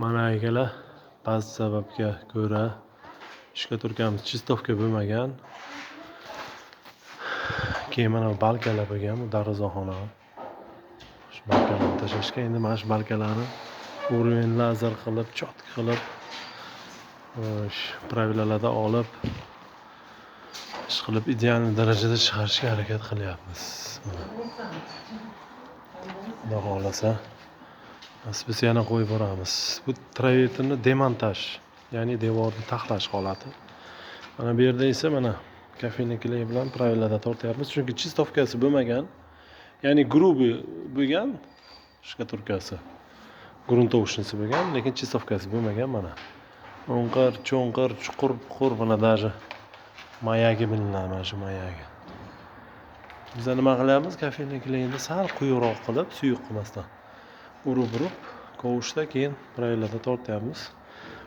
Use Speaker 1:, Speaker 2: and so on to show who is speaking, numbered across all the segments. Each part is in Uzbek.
Speaker 1: Mana akalar, ba'zi sababga ko'ra shkaturkamiz chistovka bo'lmagan. Keyin mana bu balkalar bo'lgan, bu darvozaxona. Shu balkalarni tashlashga, endi mana shu balkalarni уровень lazer qilib, chotki qilib, pravilalarda olib, ish qilib ideal darajada chiqarishga harakat qilyapmiz. Mana. Xudo xohlasa, nasib etsa yana qo'yib boramiz. Bu travertinni demontaj, ya'ni devorni taxlash holati. Mana bu yerda esa mana kafening kley bilan pravilada tortyapmiz, chunki chistovkasi bo'lmagan, ya'ni grubi bo'lgan shkaturkasi, gruntovshnisi bo'lgan, lekin chistovkasi bo'lmagan. Mana o'nqir, cho'nqir, chuqur, puqur, mana даже mayagi bilinadi, mana shu mayagi. Biz nima qilyapmiz? Kafening kleyni sal quyuqroq qilib, suyuq qilmasdan urib-urib kovushda keyin pravilada tortyapmiz.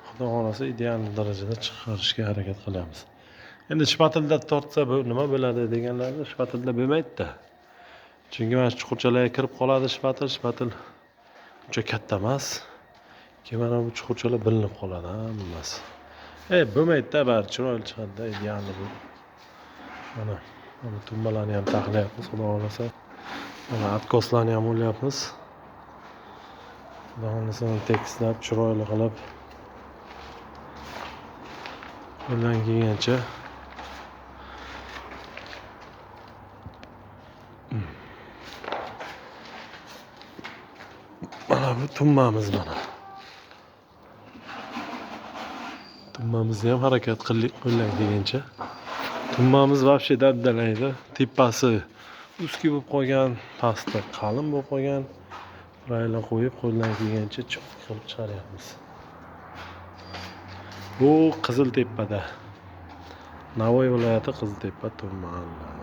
Speaker 1: Xudo xohlasa ideal darajada chiqarishga harakat qilamiz. Endi shpatilda tortsa bu nima bo'ladi deganlarda, shpatilda bo'lmaydi-da. Chunki mana shu chuqurchalarga kirib qoladi shpatil, shpatil uncha katta emas. Keyin mana bu chuqurchalar bilinib qoladi hammasi. Bo'lmaydi-da, bari chiroyli chiqadi-da, ideal bu. Mana bu tumbalarni ham taxlayapmiz, Xudo xohlasa. Mana откосlarni ham o'lyapmiz. Xudo xohlasa tekislab, chiroyli qilib qo'ldan kelgancha mana bu tummamiz, mana. Tummamizni ham harakat qildik qo'ldan kelgancha. Tummamiz вообще dabdalaydi. Tepasi uski bo'lib qolgan, pasti qalin bo'lib qolgan. Rayla qo'yib qo'ldan kelgancha cho'k qilib chiqaryapmiz. Bu Qiziltepada. Navoiy viloyati Qiziltepa tumani.